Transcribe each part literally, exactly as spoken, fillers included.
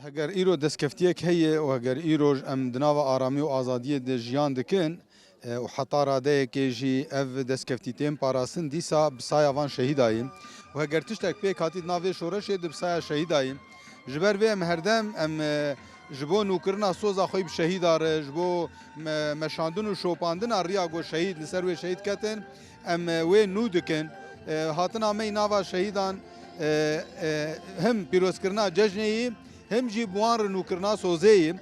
Eger îro destkeftiyek heye û eger îroj em di nava aramî û azadiyê de jiyan dikin, e, û heta radeyekê jî ev destkeftî tên parastin, dîsa bi saya van şehîda ye. Û eger tiştek pêk hatî di nav vê şoreşê de bi saya şehîda ye. Ji ber vê em herdem em, e, ji bo nûkirina soza xwe yî bi şehîda re, ji bo me-, meşandin û şopandina riya ku şehîd li ser wê şehîd ketin, em, e, wê nû dikin. E, hatina me yî nava şehîdan, e, e, him pîrozkirina cejnê yî, him jî bi wan re nûkirina sozê yî.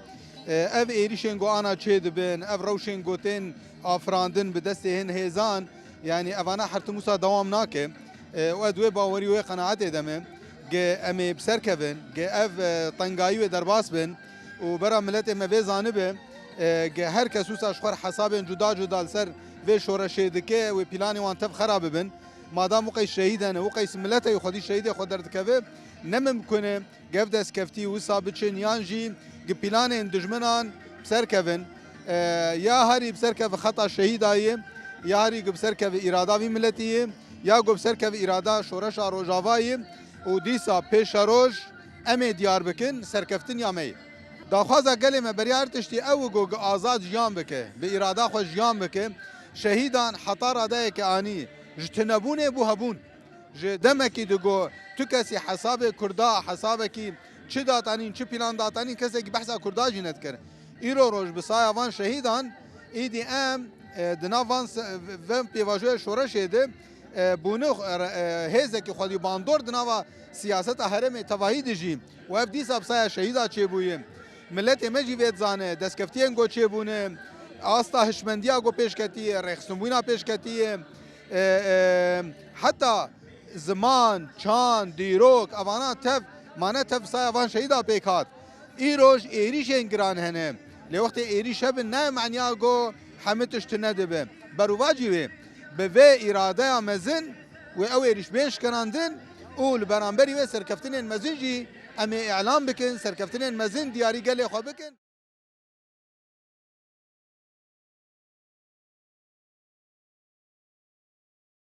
E, ev êrîşên ku ana çêdibin, ev rewşên ku tên afirandin bi destê hin hêzan, yanî evana her tim wisa dewam nake. E, û ez di wê bawerî û wê qenaetê de me, ge em ê bi ser kevin, ge ev, e, tengayî wê derbas bin û bera miletê me vê zanibe, e, ge her kes wisa ji xwe re hesabên cuda cuda li ser vê şoreşê dike, wê planê wan tev xera bibin. Madam û qeys şehîd hene, û qeys milete xwedî şehîdê xwe derdikeve, ne mimkun e. Ge ev destkeftî wisa biçin yan jî gi planên dijminan bi ser kevin. E, ya herî bi ser keve xeta şehîda yê, ya herî gi bi ser keve îrada vî miletî yê, ya ku bi ser keve îrada şoreşa Rojava yê û dîsa pêşeroj em ê diyar bikin serkeftin ya me yê. Daxwaza gelê me beriya her tiştî ew e ku gi azad jiyan bike, bi îrada xwe jiyan bike. Şehîdan heta radeyeke anî ji tunebûnê bû hebûn. Ji demekî digo tu kesî hesabê Kurda, hesabekî çi datanîn, çi plan datanîn, kesekî behsa Kurda jî nedikir. Îro roj bi saya van şehîdan, îdî em, e, di nav van se-, ve pêvajoya şoreşê de, e, bûne, e, hêzekî xwedî bandor di nava siyaseta herêmê tevahî de jî û ev dîsa bi saya şehîda çêbûye. Miletê me jî vê dizane, destkeftiyên ku çêbûne, asta hişmendiya ku pêş ketiye, rêxistinbûna pêş ketiye, e, e, heta ziman, çand, dîrok, evana tev, mane tev saya van şehîda pêk hat. Îroj êrîşên giran hene. Lê wextê êrîş hebin, ne maniya go hemî tişt tune dibe. Berûvacî wê, bi vê îradeya mezin wê ew êrîş bên şikenandin û li beramberî wê serkeftinên mezin jî em ê îlan bikin, serkeftinên mezin diyarî gelê xwe bikin.